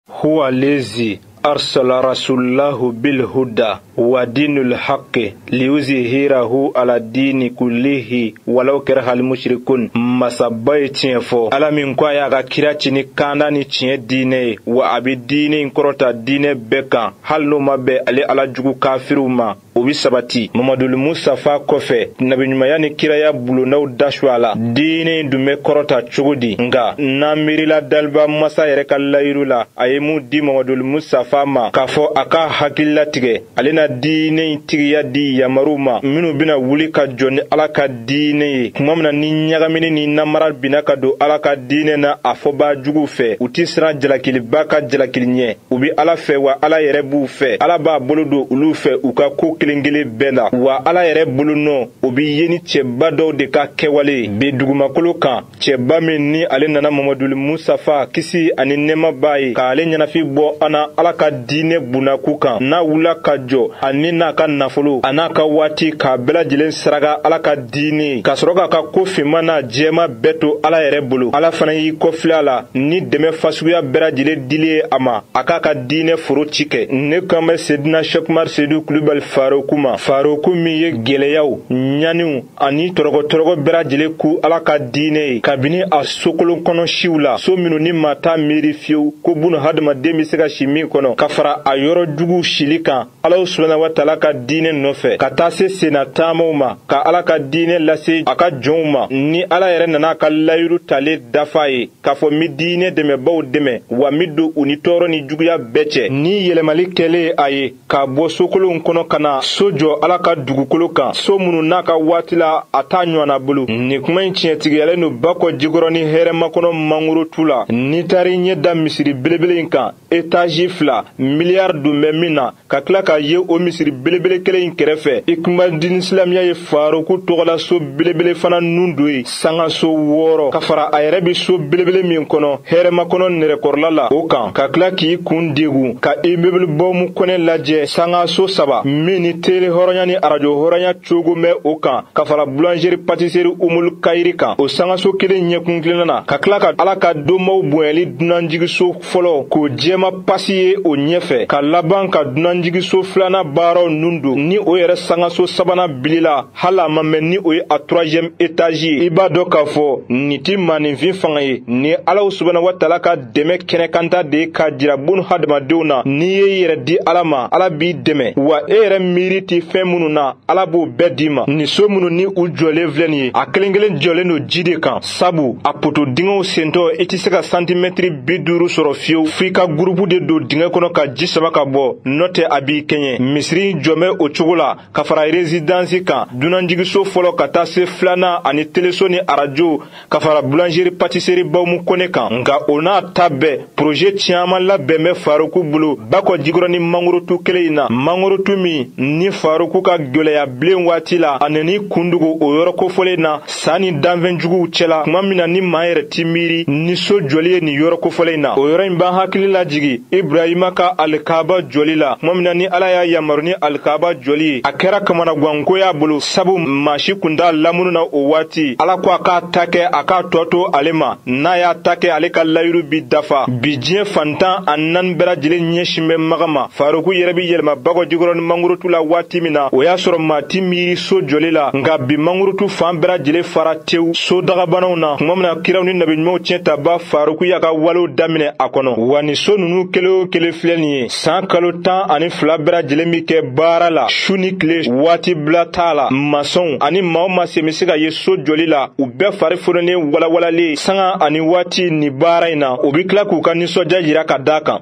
Huwa lezi arsala rasulahu bil huda wa dinul haqqi liyuzhirahu ala dini kullihi walau karihal mushrikun. Masaba ye tiɲɛ fɔ, Ala min ko a y'a ka kira ci ni kanda ni tiɲɛ diinɛ ye, wa a bɛ diinɛ in kɔrɔta diinɛ bɛɛ kan, hali n'o ma bɛn ale Ala jugu kafiriw ma, o bɛ sabati. Mamadul Mustafa kɔfɛ, nabiɲumanya ni kiraya bulondaw dasu a la, diinɛ in dun bɛ kɔrɔta cogo di? Nka n'an miirila daliba masa yɛrɛ ka layiru la, a ye mun di Mamadul Mustafa ma k'a fɔ a ka hakili latigɛ, ale na diinɛ in tigiya di yamaruw ma minnu bɛna wuli ka jɔ ni Ala ka diinɛ ye. Tuma min na ni ɲagamini ni namara binna ka don Ala ka diinɛ na a fɔbaa juguw fɛ, u ti siran jalakiliba ka jalakili ɲɛ. U bɛ Ala fɛ, wa Ala yɛrɛ b'u fɛ. Ala b'a bolo don olu fɛ u ka ko kelen kelen bɛɛ la, wa Ala yɛrɛ bolo nɔ o bɛ ye ni cɛba dɔw de ka kɛwale ye bi dugumakolo kan. Cɛba min ni ale nana Mamadul Mustafa kisi ani nɛɛma b'a ye, k'ale ɲɛnafin bɔ an na Ala ka diinɛ bunakun kan, n'a wulila ka jɔ ani n'a ka nafolo a n'a ka waati k'a bɛɛ lajɛlen saraka Ala ka diinɛ ye, ka sɔrɔ k'a ka ko finman n'a jɛman bɛɛ to Ala yɛrɛ bolo. Ala fana y'i kɔfilɛ a la ni dɛmɛ fasuguya bɛɛ lajɛlen dili ye a ma, a k'a ka diinɛ foro ci kɛ. Ne kan bɛ Sedina Sɛkumar Sedu Kulubali Faroku ma, Faroku min ye gɛlɛyaw, ɲaniw ani tɔrɔgɔtɔrɔgɔ bɛɛ lajɛlen ku Ala ka diinɛ ye kabini a sokolon kɔnɔ siw la, so minnu ni maa t'a miiri fiyewu ko bunu hadamaden bɛ se ka si min kɔnɔ, ka fara a yɔrɔ jugu sili kan Ala subahana wa taala ka diinɛ nɔfɛ, ka taa se senna taamaw ma, ka Ala ka diinɛ lase a ka jɔnw ma. Ni Ala yɛrɛ nana a ka layiru talen dafa ye k'a fɔ n bɛ diinɛ dɛmɛbaw dɛmɛ, wa n bɛ don u ni tɔɔrɔ ni juguya bɛɛ cɛ. Ni yɛlɛmali kɛlen a ye k'a bɔ sokolonw kɔnɔ ka na so jɔ Ala ka dugukolo kan, so minnu n'a ka waati la a t'a ɲɔgɔnna bolo. Nin kuma in tiɲɛtigiyalen don Bakɔ Jikɔrɔni hɛrɛmakɔnɔ mangorotu la. N'i taara i ɲɛ da misiri belebele in kan, etazi 2 miliyari dun bɛ min na, ka tila ka ye o misiri belebele kelen in kɛrɛfɛ, i kunba dini silamɛya ye Faroku tɔgɔla so belebele fana nun don ye, sangaso 6, ka fara a yɛrɛ bɛ so belebele min kɔnɔ hɛrɛmakɔnɔ nɛrɛkɔrɔla la o kan, ka tila k'i kun degun ka immeuble bɔmu kɔnɛ lajɛ, sangaso 3 min ni tele hɔrɔnya ni arajo hɔrɔnya cogo bɛ o kan, ka fara boulangerie pâtisserie Umul Kayiri kan, o sangaso kelen ɲɛkun tilenna na, ka tila ka Ala ka donbaw bonyali dunanjigiso fɔlɔ k'o jɛma pasi ye o ɲɛfɛ, ka laban ka dunanjigiso filanan baaraw nun don, ni o yɛrɛ sangaso sabanan bilila, hali a ma mɛn ni o ye a 3e étage ye. I b'a dɔn k'a fɔ nin ti maaninfin fanga ye, ni Ala subahana wa taala ka dɛmɛ kɛnɛkanta de ye k'a jira bunu hadamadenw na. N'i ye yɛrɛ di Ala ma, Ala b'i dɛmɛ, wa e yɛrɛ miiri ti fɛn minnu na, Ala b'o bɛɛ d'i ma. Nin so minnu ni u jɔlen filɛ nin ye, a kelen kelen jɔlen don ji de kan, sabu a poto dingɛw sentɔ i tɛ se ka santimɛtiri 50 sɔrɔ fiyewu, f'i ka gurupu de don dingɛ kɔnɔ ka ji sama ka bɔ, n'o tɛ a b'i kɛɲɛ. Misiri in jɔ bɛ o cogo la, ka fara résidence kan, dunanjigiso fɔlɔ ka taa se filanan ani teleso ni arajo, ka fara boulangerie pâtisserie Bawumu Kone kan. Nka o n'a ta bɛɛ, projet caman labɛn bɛ Faroku bolo Bakɔ Jikɔrɔni mangorotu kelen in na, mangorotu min ni Faroku ka gɛlɛya bilen waati la, a nan'i kun dogo o yɔrɔ kofɔlen na san ni danfɛn juguw cɛla, tuma min na ni maa yɛrɛ ti miiri ni so jɔli ye nin yɔrɔ kofɔlen in na. O yɔrɔ in b'an hakili lajigi Ibrahima ka alikaba jɔli la, tuma min na ni Ala y'a yamaru ni alikaba jɔli ye, a kɛra kamanaganko y'a bolo, sabu maa si kun t'a lamunu na o waati. Ala ko a k'a ta kɛ, a k'a tɔ to ale ma, n'a y'a ta kɛ ale ka layiru bi dafa. Bi diɲɛ fantan a naani bɛɛ lajɛlen ɲɛsin bɛ Maga ma. Faroku yɛrɛ bi yɛlɛma Bakɔ Jikɔrɔni mangorotu la waati min na, o y'a sɔrɔ maa ti miiri so jɔli la, nka bi mangorotu fan bɛɛ lajɛlen fara tewu so dagabanaw na, tuma min na kiraw ni nabiɲumanw tiɲɛ taba Faroku y'a ka walew daminɛ a kɔnɔ. Wa nin so ninnu kelen o kelen filɛ nin ye, san kalo 12 bɛɛ lajɛlen bi kɛ baara la, su ni tile, waati bila t'a la. Masɔnw ani maa o maa sen bɛ se ka ye so jɔli la, u bɛɛ fari fununen walawalalen sanga ani waati ni baara in na, u bɛ tila k'u ka nisɔndiya jira ka d'a kan.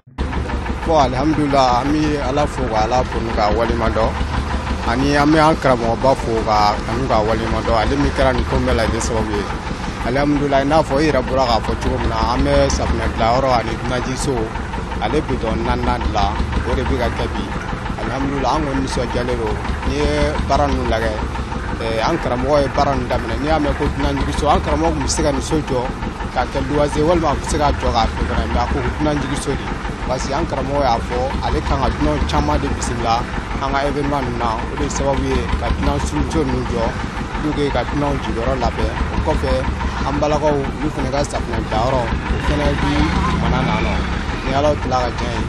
Bon, alhamdulillah, an bɛ Ala fo ka Ala kanu k'a waleɲuman dɔn, ani an bɛ an karamɔgɔba fo ka kanu k'a waleɲuman dɔn, ale min kɛra nin ko bɛɛ lajɛlen sababu ye. Alhamdulillah, i n'a fɔ i yɛrɛ bɔra k'a fɔ cogo min na, an bɛ safunɛ dilanyɔrɔ ani dunanjigiso ale bitɔn naaninan dilan, o de bɛ ka kɛ bi. Alhamdulillah, an kɔni nisɔndiyalen don. N'i ye baara ninnu lajɛ, an karamɔgɔ ye baara ninnu daminɛ. N'i y'a mɛn ko dunanjigiso, an karamɔgɔ tun bɛ se ka nin so jɔ k'a kɛ luwanse, walima a bɛ se k'a jɔ k'a feere fana, mais a ko ko dunanjigiso de, parce que an karamɔgɔ y'a fɔ ale kan ka dunan caman de bisimila an ka événement ninnu na. O de ye sababu ye ka dunan so ninnu jɔ pour que ka dunanw jigiyɔrɔ labɛn. O kɔfɛ, an balakaw olu fana ka safunɛ dilanyɔrɔ, o fana bi dugumana na nɔ. Ni Ala tila ka diɲɛ ye,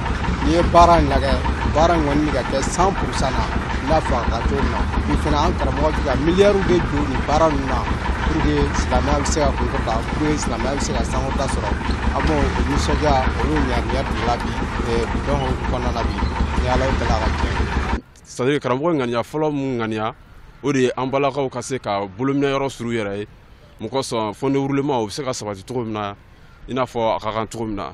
n'i ye baara in lajɛ, baara in kɔni bɛ ka kɛ 100% na, i n'a fɔ a ka cogo min na. Bi fana an karamɔgɔ bɛ ka miliyariw de don nin baara ninnu na pour que silamɛya bɛ se ka kunkɔrɔta, pour que silamɛya bɛ se ka sankɔrɔta sɔrɔ. An b'o nisɔndiya olu ɲaniya de la bi bidɔn kɔnɔna na bi, ni Ala tila ka diɲɛ ye. C'est à dire karamɔgɔ ŋaniya fɔlɔ mun ŋaniya, o de ye an balakaw ka se ka bolominɛyɔrɔ sɔrɔ u yɛrɛ ye. Mun kosɔn fond de roulement o bɛ se ka sabati cogo min na, i n'a fɔ a ka kan cogo min na.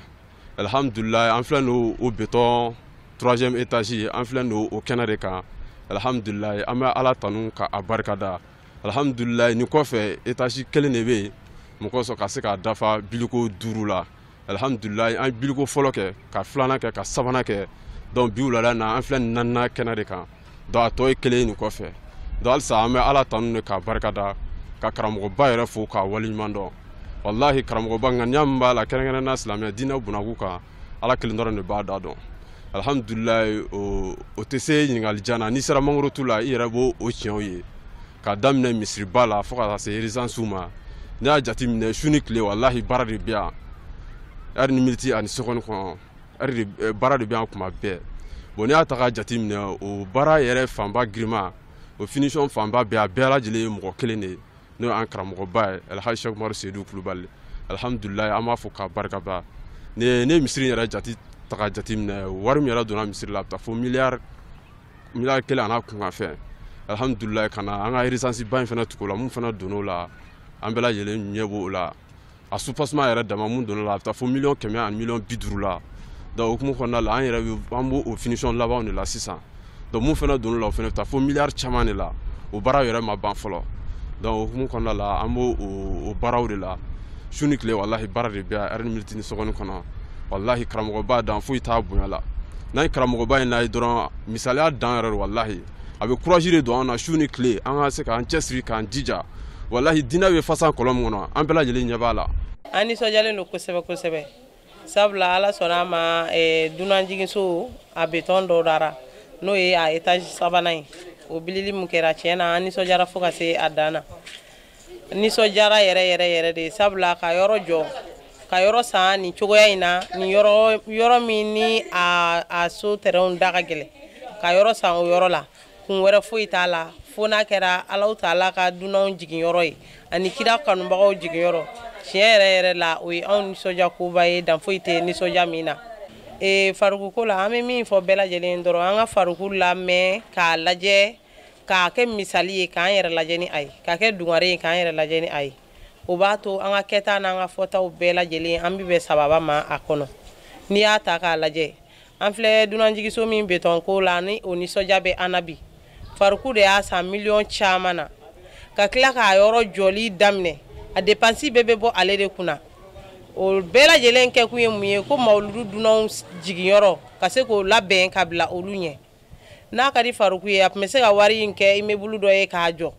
Alhamdulilayi, an filɛ nin o béton troisième étage, an filɛ nin o kɛnɛ de kan. Alhamdulilayi, an bɛ Ala tanu ka a barika da. Alhamdulilayi, nin kɔfɛ étage kelen de bɛ yen, mun kosɔn ka se k'a dafa biliko 5 la. Alhamdulilayi, an ye biliko fɔlɔ kɛ, ka filanan kɛ, ka sabanan kɛ. Donc bi wulada in na, an filɛ nin naaninan kɛnɛ de kan. Donc a tɔ ye kelen ye nin kɔfɛ. Donc halisa an bɛ Ala tanu de k'a barika da, ka karamɔgɔba yɛrɛ fo k'a waleɲuman dɔn. Walahi, karamɔgɔba ŋaniya min b'a la, kɛrɛnkɛrɛnnenya silamɛya diinɛ bunakun kan, Ala kelen dɔrɔn de b'a da dɔn. Alhamdulilayi, o tɛ se ɲininkali jan na. N'i sera mangorotu la, i yɛrɛ b'o o tiɲɛw ye, k'a daminɛ misiriba la fo ka taa se résidence ma. N'i y'a jateminɛ, su ni tile, walahi, baara de bɛ yan, heure ni miniti ani seconde kɔnɔ, heure de baara de bɛ yan kuma bɛɛ. Bon, n'i y'a ta k'a jateminɛ, o baara yɛrɛ fanba girinma, o finition fanba bɛɛ, a bɛɛ lajɛlen ye mɔgɔ kelen de ye, n'o y'an karamɔgɔba ye, Alhaji Cheikh Umaru Seydou Kulubali. Alhamdulilayi, an b'a fɔ k'a barika da. Ne ye misiri yɛrɛ jate ta k'a jateminɛ, wari min yɛrɛ donna misiri la, a bɛ taa fo miliyari 1 a n'a kunkanfɛn. Alhamdulilayi, ka na an ka résidence ba in fana tugu o la, mun fana donn'o la, an bɛɛ lajɛlen ɲɛ b'o la. A soubassement yɛrɛ dama, mun donn'o la, a bɛ taa fo 150 miliyɔn la. Donc o hukumu kɔnɔna la, an yɛrɛ bɛ an b'o finition labanw de la sisan. Donc mun fana donn'o la, o fana bɛ taa fo miliyari caman de la. O baara yɛrɛ ma ban fɔlɔ. Donc o hukumu kɔnɔna la, an b'o o baaraw de la su ni tile. Walahi, baara de bɛ yan, heure ni miniti ni seconde kɔnɔ. Walahi, karamɔgɔba dan foyi t'a bonya la. N'an ye karamɔgɔba in n'a ye dɔrɔn, misaliya dan yɛrɛ don. Walahi, a bɛ courage de don an na su ni tile, an ka se k'an cɛsiri, k'an jija. Walahi, diinɛ bɛ fasan kɔlɔn min kɔnɔ, an bɛɛ lajɛlen ɲɛ b'a la. An nisɔndiyalen don kosɛbɛ kosɛbɛ, sabula Ala sɔnna a ma, dunanjiginso a béton dɔ dara, n'o ye a étage sabanan ye. O bilili min kɛra, tiɲɛ na, an nisɔndiyara fo ka se a dan na. Nisɔndiyara yɛrɛ yɛrɛ yɛrɛ de, sabula ka yɔrɔ jɔ, ka yɔrɔ san nin cogoya in na, nin yɔrɔ, yɔrɔ min ni a so terrain da ka gɛlɛn, ka yɔrɔ san o yɔrɔ la, kun wɛrɛ foyi t'a la fo n'a kɛra Alahu taala ka dunanw jiginyɔrɔ ye ani kira kanubagaw jiginyɔrɔ. Tiɲɛ yɛrɛ yɛrɛ la, o ye anw nisɔndiya koba ye, dan foyi tɛ nisɔndiya min na. Faruku la, an bɛ min fɔ bɛɛ lajɛlen dɔrɔn, an ka Faruku lamɛn k'a lajɛ, k'a kɛ misali ye, k'an yɛrɛ lajɛ ni a ye, k'a kɛ dungare ye, k'an yɛrɛ lajɛ ni a ye. O b'a to an ka kɛta n'an ka fɔtaw bɛɛ lajɛlen, an bɛ bɛn sababa ma a kɔnɔ. N'i y'a ta k'a lajɛ, an filɛ dunanjiginso min béton ko la, ni o nisɔndiya bɛ an na bi. Faruku de y'a san miliyɔn caman na, ka tila k'a yɔrɔ jɔli daminɛ, a dépense bɛɛ bɛ bɔ ale de kunna. O bɛɛ lajɛlen kɛkun ye mun ye? Ko mawuludu dunanw jiginyɔrɔ ka se k'o labɛn ka bila olu ɲɛ. N'a ka di Faruku ye, a tun bɛ se ka wari in kɛ immeuble dɔ ye k'a jɔ.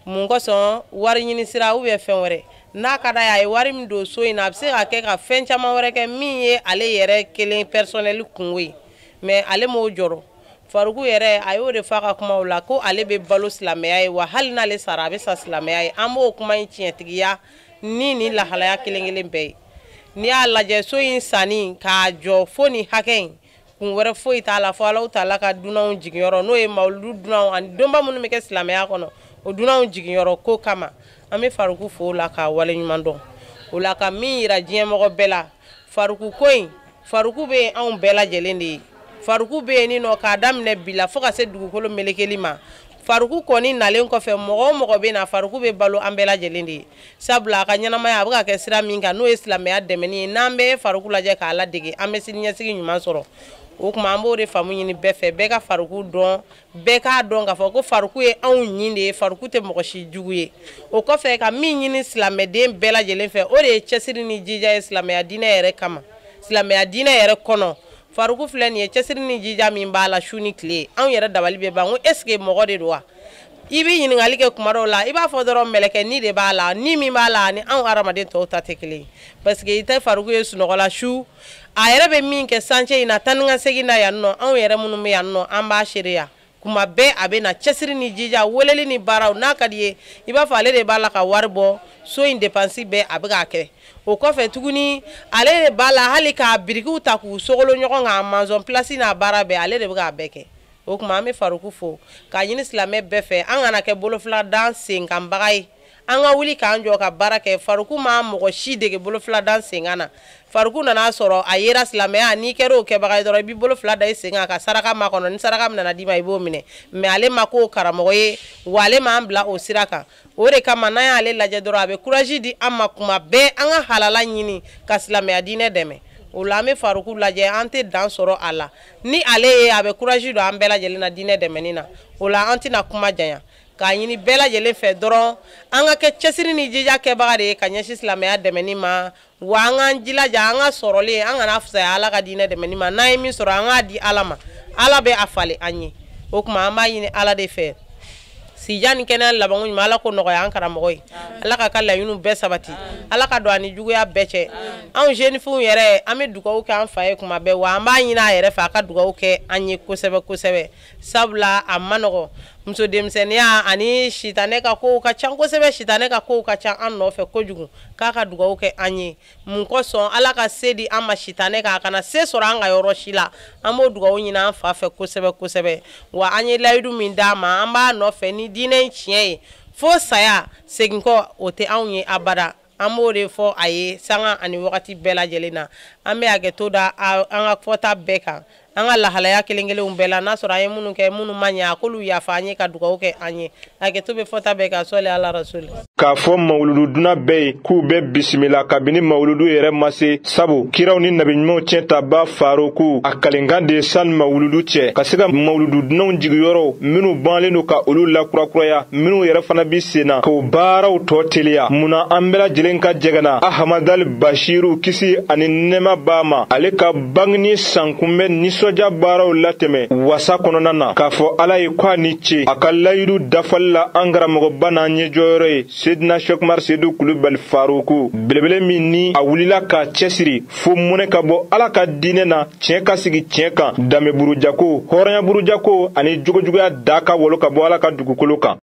Mun kosɔn? Wari ɲini sira ou bien fɛn wɛrɛ. N'a ka d'a ye, a ye wari min don so in na, a bɛ se ka kɛ ka fɛn caman wɛrɛ kɛ min ye ale yɛrɛ kelen personnel kungo ye, mais ale m'o jɔrɔ. Faruku yɛrɛ, a y'o de fɔ a ka kumaw la ko ale bɛ balo silamɛya ye, wa hali n'ale sara, a bɛ sa silamɛya ye. An b'o kuma in tiɲɛtigiya ni nin lahalaya kelen kelen bɛɛ ye. N'i y'a lajɛ, so in sanni k'a jɔ fo nin hakɛ in, kun wɛrɛ foyi t'a la fo Alahu taala ka dunanw jiginyɔrɔ, n'o ye mawuludu dunanw ani donba minnu bɛ kɛ silamɛya kɔnɔ, o dunanw jiginyɔrɔ ko kama. An bɛ Faruku fo o la k'a waleɲuman dɔn o la, ka min yira diɲɛmɔgɔ bɛɛ la, Faruku ko in, Faruku bɛ anw bɛɛ lajɛlen de ye. Faruku bɛ yen nɔ k'a daminɛ bi la fo ka se dugukolo melekeli ma. Faruku kɔni nalen kɔfɛ, mɔgɔ o mɔgɔ bɛ na, Faruku bɛ balo an bɛɛ lajɛlen de ye, sabula a ka ɲɛnamaya a bɛ ka kɛ sira min kan, n'o ye silamɛya dɛmɛni ye. N'an bɛ Faruku lajɛ k'a ladege, an bɛ siniɲɛsigi ɲuman sɔrɔ. O tuma, an b'o de faamu ɲini bɛɛ fɛ, bɛɛ ka Faruku dɔn, bɛɛ k'a dɔn k'a fɔ ko Faruku ye anw ɲin de ye, Faruku tɛ mɔgɔ si jugu ye. O kɔfɛ, ka min ɲini silamɛden bɛɛ lajɛlen fɛ, o de ye cɛsiri ni jija ye silamɛya diinɛ yɛrɛ kama, silamɛya diinɛ yɛrɛ kɔnɔ. Faruku filɛ nin ye, cɛsiri ni jija min b'a la su ni tile, anw yɛrɛ dabali bɛ ban ko est ce que mɔgɔ de don wa? I bɛ ɲininkali kɛ kuma dɔw la, i b'a fɔ dɔrɔn mɛlɛkɛ ni de b'a la, ni min b'a la ni anw hadamaden tɔw ta tɛ kelen ye, parce que i tɛ Faruku ye sunɔgɔ la su. A yɛrɛ bɛ min kɛ chantier in na, taa ni ka segin na yan nɔ, anw yɛrɛ minnu bɛ yan nɔ, an b'a seereya. Kuma bɛɛ a bɛ na cɛsiri ni jija, weleli ni baaraw n'a ka di ye, i b'a fɔ ale de b'a la ka wari bɔ so in dépense bɛɛ, a bɛ k'a kɛ. O kɔfɛ tuguni, ale de b'a la hali k'a birikiw ta k'u sogolo ɲɔgɔn kan, maçon place n'a baara bɛɛ, ale de bɛ k'a bɛɛ kɛ. O tuma an bɛ Faruku fo k'a ɲini silamɛ bɛɛ fɛ, an kana kɛ bolofila dan senkanbaga ye, an ka wuli k'an jɔ ka baara kɛ. Faruku ma mɔgɔ si dege bolofila dan senkan na. Faruku nana sɔrɔ a yera silamɛya, n'i kɛra o kɛbaga ye dɔrɔn, i b'i bolo fila da i sen kan ka saraka makɔnɔ, ni saraka min nana d'i ma, i b'o minɛ. Mais ale ma k'o karamɔgɔ ye, wa ale m'an bila o sira kan. O de kama n'an y'ale lajɛ dɔrɔn, a bɛ courage di an ma kuma bɛɛ, an ka halala ɲini ka silamɛya diinɛ dɛmɛ. O la an bɛ Faruku lajɛ, an tɛ dan sɔrɔ a la. Ni ale ye, a bɛ courage don an bɛɛ lajɛlen na diinɛ dɛmɛni na. O la an tɛna kuma janya, k'a ɲini bɛɛ lajɛlen fɛ dɔrɔn, an ka kɛ cɛsiri ni jija kɛbaga de ye ka ɲɛsin silamɛya dɛmɛni ma. Wa an k'an jilaja, an ka sɔrɔlen, an kana fisaya Ala ka diinɛ dɛmɛni ma. N'an ye min sɔrɔ, an k'a di Ala ma, Ala bɛ a falen an ye. O tuma an b'a ɲini Ala de fɛ, sija ni kɛnɛya labanko ɲuman, Ala ko nɔgɔya an karamɔgɔ ye, Ala ka laɲiniw bɛɛ sabati, Ala ka don a ni juguya bɛɛ cɛ. Anw jeunes yɛrɛ, an bɛ dugawu kɛ an fa ye kuma bɛɛ, wa an b'a ɲini a yɛrɛ fɛ, a ka dugawu kɛ an ye kosɛbɛ kosɛbɛ, sabula a ma nɔgɔ. Muso denmisɛnninya ani sitanɛ ka kow ka ca kosɛbɛ, sitanɛ ka kow ka ca an nɔfɛ kojugu. K'a ka dugawu kɛ an ye mun kosɔn? Ala ka se di an ma sitanɛ kan, a kana se sɔrɔ an ka yɔrɔ si la. An b'o dugawu ɲini an fa fɛ kosɛbɛ kosɛbɛ. Wa an ye layidu min d'a ma, an b'a nɔfɛ ni diinɛ in tiɲɛ ye fo saya, segin kɔ o tɛ anw ye abada. An b'o de fɔ a ye sanga ani wagati bɛɛ lajɛlen na. An bɛ hakɛto da an ka fɔta bɛɛ kan, an ka lahalaya kelen kelenw bɛɛ la. N'a sɔrɔ an ye minnu kɛ minnu ma ɲɛ, a k'olu yafa an ye ka dugawu kɛ an ye. Hakɛto bɛ fɔta bɛɛ kan. Sɔli ala rasuli. K'a fɔ mawuludu dunan bɛɛ ye k'u bɛ bisimila kabini mawuludu yɛrɛ ma se, sabu kiraw ni nabiɲumanw tiɲɛ taba Faruku a kalenkan de ye sani mawuludu cɛ, ka se ka mawuludu dunanw jigiyɔrɔw minnu banlen don ka olu lakurakuraya, minnu yɛrɛ fana bi sen na k'o baaraw tɔ teliya. Munna an bɛɛ lajɛlen ka jɛgɛna Ahamadali Bashiru, kisi ani nɛɛma b'a ma, ale ka bangeni sankunbɛn nisɔndiya baaraw latɛmɛ wasa kɔnɔna na, k'a fɔ Ala ye ko a ni ce a ka layidu dafali la an karamɔgɔba n'an ɲɛjɔyɔrɔ ye, Sedina Sɛkumar Sedu Kulubali Faruku belebele, min ni a wulila k'a cɛsiri fo mɔnɛ ka bɔ Ala ka diinɛ na, tiɲɛ ka sigi tiɲɛ kan, danbe burujako, hɔrɔnya burujako ani jogojuguya da ka walo ka bɔ Ala ka dugukolo kan.